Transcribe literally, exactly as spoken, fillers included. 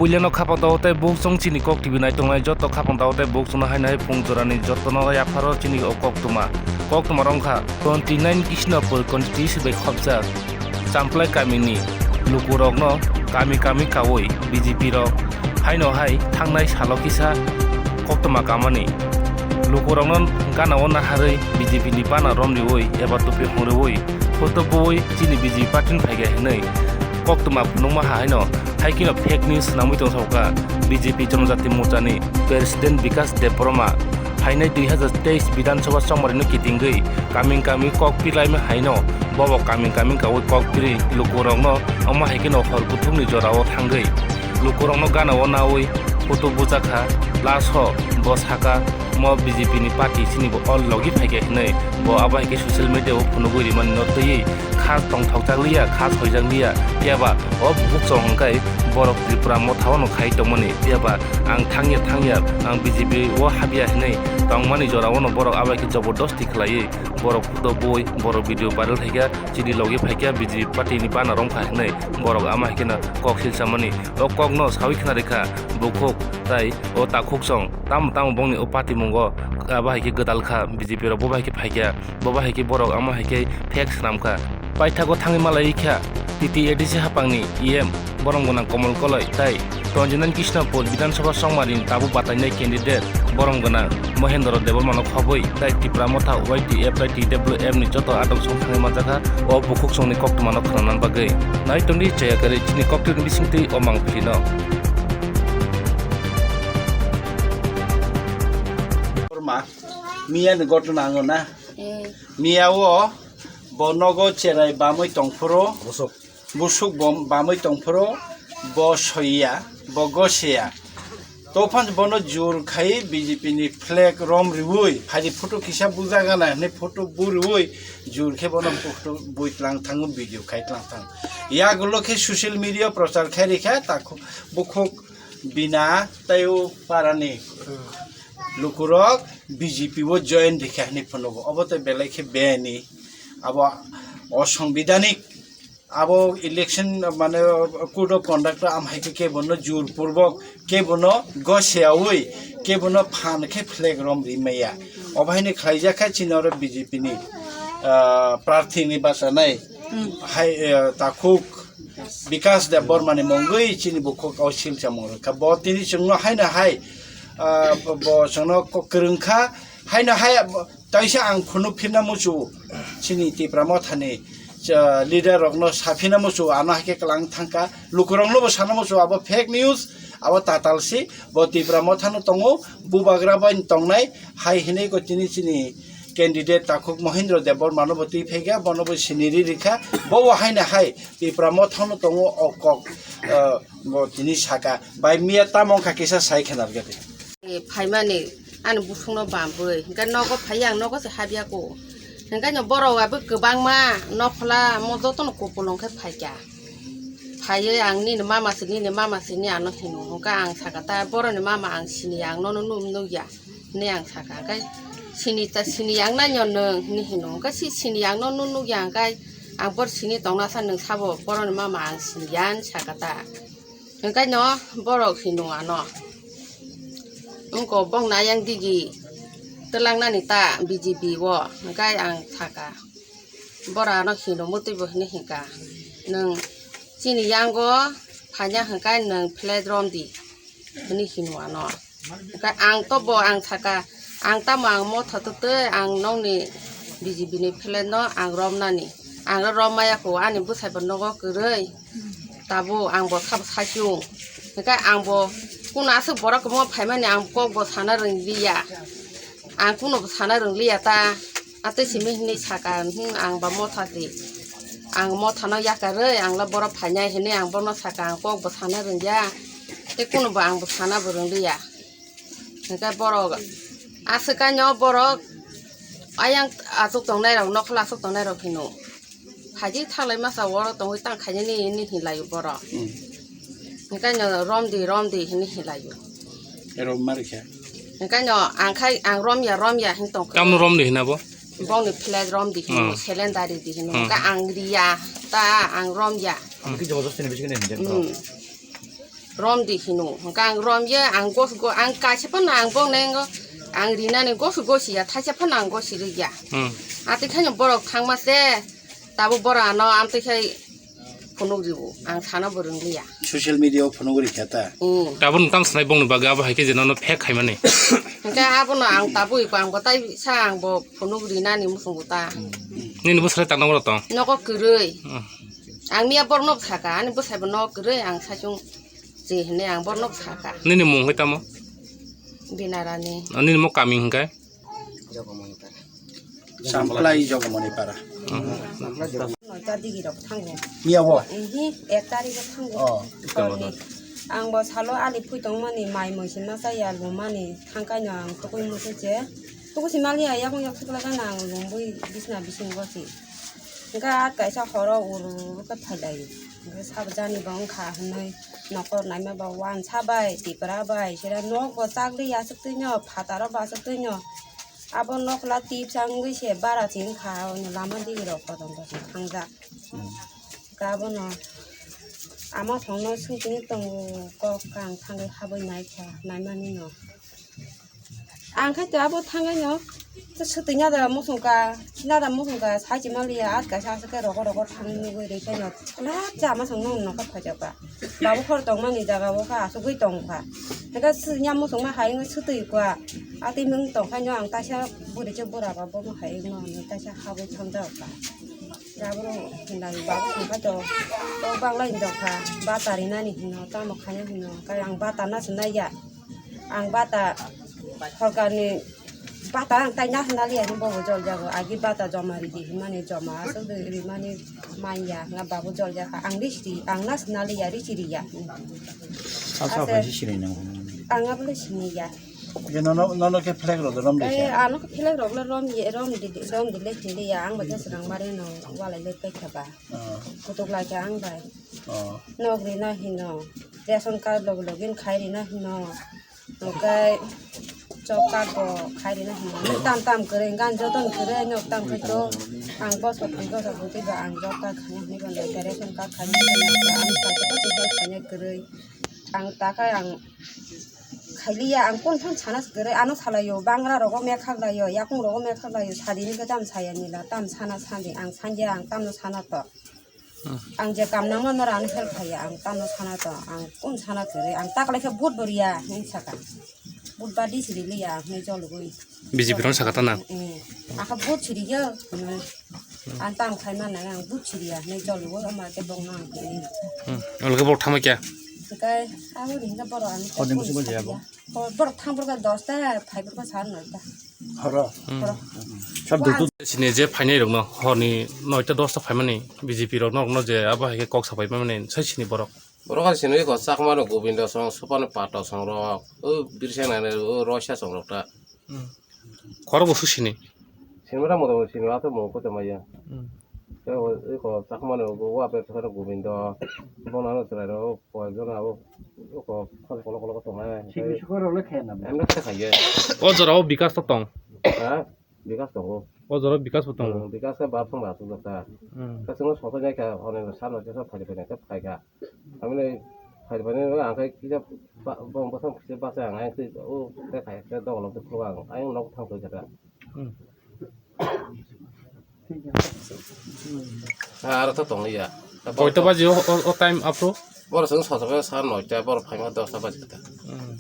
Puilano khapang tao tei bukhuk chwng chini kok T V nai tongnai joto khapang tao tei bukhuk chwngno haino hai phung jorani jotono yapharo chini o koktwma. Koktwma rwngkha twenty nine Kishnapur constituency bai khopjak Champlai kamini lukurokno kami kami kaui B J P rok haino hai thangnai salo kisa koktwma kamani. Lukurokno ganao naharwi B J P ni bana romriui eba tupi hwngrwi photo bui chini B J P party ni phaikha hinwi koktwma phunukma haino hai kheno fake news swnamwi tong sokha B J P Jonojati Morcha ni President Bikash Debbarma. Phainai dui hazar teis Bidhan Sabha chongmarino kitingwi kaming kaming kok pilaima haino bobo kaming kaming kaui kok piri lukurokno, omo hai kheno hor kuthumni jorao thangwi lukurokno ganao naui photo bujakha. Last o bo saka mo B J P ni party chini bo o logi phaikha hinwi bo abo hai khe social media o phunugwi rimani no twiwi kha tongthokjakliya, kha soijakliya. Phiya ba o bukhuk chwng hwnkhe borok Tripura Motha o no khai tongmani. Phiya ba ang thangya thangya, ang B J P o habya hinwi tongmani jora o no borok abo hai khe jobordosti khlaiwi borok photo bui, borok video viral khaikha, chini logi phaikha, B J P party ni bana romkha hinwi borok amo hai kheno kok silsamani. O kok no sawi khna rikha bukhuk tai o takhuk chwng tamo tamo bongni o party mungo abo hai khe gwdal kha B J P rok bo bai khe phaikha. Bo bai hai khe borok amo hai khe fake swnam kha. Paithago thangwi malai kha T T A D C hapangni E M borom gwnang Komol Koloi tai twenty nine Kishnapur Bidhan Sabha chongmarini tabuk batainai candidate borom gwnang Mohendro Debbarmano khobwi tai Tipra Motha Y T F tai T W F ni joto adong song thangwi manjakha. O bukhuk chwngni koktwmano khwnanani bagwi nai tongdi chaya kwrwi chini koktwmani bisingtwi o mangpilino. Miya ni gotona ango na. Eh. Miya o bo nogo cherai bamwi tongphuru. Busuk. Busuk bo bamwi tongphuru. Bo soiya, bo goseya. Tophan bono jur khai B J P ni flag rom riwi, phai photo kisa bujaga na hwnwi photo bu riwi, jur khe bono photo bui tlang thango, video khai tlang thang. Yagulo khe social media prochar khai rikha, ta khu-, bukhuk bina tei o parani lukurok B J P o join rikha hinwi phunukgo. Obo tei belai khe beni. Abo osongbidhanik, abo election mane code of conduct am hai khe kebono jur purbok, kebono goseyaui, kebono phan khe flag rom rimaya. Obo haino khlaijak kha chini oro B J P ni, ah, prarthi ni bachanai. Hmm. Hai, ah, takhuk Bikash Debbarma ni mungwi chini bukhuk o silsa mung rwkha. Bo tini chwngno haino hai, ah, bo, bo chwngno kwrwng kha, haino hai, bo, taisa ang phunuk phirna muchungo. Chini Tipra Motha ni, cha, leader rokno saphina muchungo, ano hai khe kwlang thangkha. Lukurokno bo sana muchungo, abo fake news, abo tatal si, bo Tipra Motha no tongo, bubagra bai tongnai, hai hinwi ko tini chini candidate takhuk Mohindra Debbarma no bo twi phaikha, bono bo siniri rikha, bo bo haino hai Tipra Motha no tongo o kok, eh, bo tini saka. Bai miya tamo wngkha kisa sai khe narwkha di. Eh, phaimani ani busungno bambwi, hwnkhe nogo phaiya ang nogo se habya ko. Hwnkhe no borok abo kwbangma nokhla mo jotono kupulung khe phaikha. Phaiwi ang nini mama se, nini mama se hinwi ano hino. Hwnkhe ang sakha ta boroni mama ang siniya, ang nono nuk nukya. Hinwi ang sakha, hwnkhe sini ta sini yang nai no nwng hinwi hino, hwnkhe si sini yang no nuk nukya, hwnkhe ang bor sini tongna sa nwng sabo boroni mama ang siniya hinwi sakha ta, hwnkhe no borok hino ano, wngko bongni ayang digi twlangnani ta B J P o, hwnkhe ang sakha. Bora no hino mutwi bo hinwi hinkha, nwng chini yango phaina hwnkhe nwng flag romdi hinwi hino ano. Hwnkhe ang to bo ang sakha, ang tamo ang motha twtwi ang nokni B J P ni flag no ang romnani. Ang romaya kho ani bwsai bo nogo kwrwi. Tabuk ang bo sabo saichung. Hwnkhe ang bo kuno aswk borok kwbangma phaimani ang kok bo sana rwngliya. Ang kuno bo sana rwngliya ta. Atwi simi hinwi saka, hmm, ang ba motha di. Ang motha no yakarwi, ang le borok phainai hinwi ang bono saka, ang kok bo sana rwngya. Tei kuno bo ang bo sana bo rwngliya. Hwnkhe borok aswk kaino borok ayang aswk tongnai rok, nokhla aswk tongnai rok hino. Phaidi thalai masa oro tongwi tang khainani hinwi hinlaio borok. Hmm. Hwnkhe no romdi, romdi hinwi hinlaio. Ero marikha. Hwnkhe no ang khai, ang romya, romya hin tongkha. Tamno romdi hina bo? Bongni flag romdi hino, hmm, cylinder di hino. Hmm. Hwnkhe ang riya, ta ang romya. Ang ki jobo jostini bisingo hinjak to. Hmm. Romdi hino. Hwnkhe ang romya, ang gos-, go-, ang kaisa phano ang boknai ang rinani gosi gosi ya, thaisa phano ang gosi rwya. Hmm. Atwi khaino borok thangma se, tabuk borok ano amtwi khai phunuk rwo, ang sana bo rwngliya. Social media o phunuk rikha ta? Hmm. Tabuk nwng tamo sanai bongni bagwi abo hai khe je nono fake khaimani? Hwnkhe abono ang tabuk iko ang bo tai sa ang bo phunuk rinani muchungo ta. Nini bwswrai tangna oro tong? Nogo kwrwi. Hmm. Ang miya borok nok saka, ani bwsai bo nok kwrwi, ang saichung je hinwi ang borok nok saka. Nini mung hai tamo? Binarani. Ah, nini mo kami hwnkhe? Samplai Jogamoni Para. Noita digi rok thango. Miya bo? Ihi, ek tarikh o thango. Oh. Horni. Ang bo salo ali phui tongmani, mai mui sinma chaya lumani, thangkaino ang tugui muchung se. Tugui si maliya, yakung yak thukla gana ang lumbui bisna bising gosi. Hwnkhe at kaisa horo ur ur khe phailai. Hwnkhe sabo jani bo wngkha hwnwi nokol naima bo wansa bai, tipra bai, sera nok bo chakli aswk twino, phataro bo aswk twino. Abo nokla tipsa wngwi se bara chini kha, ono lama digi rok kotom kotom thangjak. Hwnkhe abono ama songno swngchini tongo kok kang thangwi habwi naikha, naimani no. Ang khai to abo thangaino, to swtwi nada muchungka, nada muchungka, sai chima liya, at kaisa aswk khe rogo rogo thangwi nugwi rikhaino, chwla cha ama songno nokha phaijak ba. Babu hor tongmani jaga o kha, asugwi tong kha. Hwnkhe swtwi nya muchungma hai wngwi swtwi kha. Atwi nwng tong khaino ang kaisa buri se bura ba bomo hai wngno, ang kaisa habwi thangjak kha. Babu hinlai, babu tong kha to, to banglai hinjak kha, bata rinani hino, tamo khaina hino, kai ang bata na se naiya. Ang bata horkarni bata ang tai na hwnna liya hwnba bo jol jago. Agi bata joma ridi hwnmani joma aswk rimani manya hwnna babu jol jakha. Ang risi ri, ang na hwnna liya, risi riya. Asa Ase- khaisi sini nang. Ang abole sini ya. Je nono, nono khe flag rok rom Eh, dikha. Ano khe flag rok le rom ye, rom di, rom di le hindi ya. Ang bata serang mare no walai le kai khaba. Oh. Kutuk lai khe ang bai. Oh. Nok rina hino. Ration card log login khai rina hino. Hwnkhe job card bo khai rina hwnwi tam tam kwrwi, gan joto ni kwrwi, ani tam khai to ang bosor thwi bosor bwtwi ba ang job card khaina hwnwi ba naikha, ration card khaina hwnwi ba naikha, ani sakhe to tei help khaina kwrwi. Ang takhai ang khailiya, ang kung thang sana kwrwi, ano salaio, bangra rogo mekhak laio, yakung rogo mekhak laio, sadini khe tam saya nila, tam sana sadi, ang sanja, ang tamno sana to. Hmm. Ang je kam nangma nora ano help khaiya, ang tamo sana to, ang kun sana kwrwi, ang taklai khe vote bo riya hinwi saka. Vote ba D C riliya hinwi jolgwi. B J P rong saka ta nang? Eh, akha vote siriya hinwi. Ang tam khai manai ang vote siriya hinwi jolgwi, ama khe bong nang hinwi. Hmm. Olge vote thama kya? Kai abo ni hinga boro ang. Hor ni musi bo jaya bo? Hor, borok thang borok dosta, phai borok sar noita. Horo? Hmm. Horo. Sab dutu. Sini je phainai rokno horni noita dosta phaimani B J P rokno, rokno je abo hai khe kok sapai mani sai sini borok. Borok hai sini ko Chakma no Gobindo song, Supani Pato song rok, o Birsa nani o Roisa song rok ta. Hmm. Khoro bo su sini. Sinmara moto sinmara to mo ko te maya. Hmm. Te o, eko Chakmani o, o ape thara Gobindo, bonano chwrairok, koyekjon abo, eko, khon kolok kolok tongnai. Simi sukor rok le khe na. Emre khe khaiye. O jora o Bikas to tong. Ha? Bikas tongo. O jora Bikas bo tongo. Hmm, Bikas khe bap thang ba asuk jokta. Hmm. Khe chwngno sopai nai kha, hwnwi sano jesa phai phai khe phai kha. Amini phai phai ang khe kisa ba, bong bosong kisa basa ang, ang khe o khe khai khe dogolok khe ang, ang nok thang phai kha. Hmm. Ah, aro to tong ya. Koita baji o, o, o time apro? Boro song soto sa noita, boro phaima dosta baji ta. Hmm.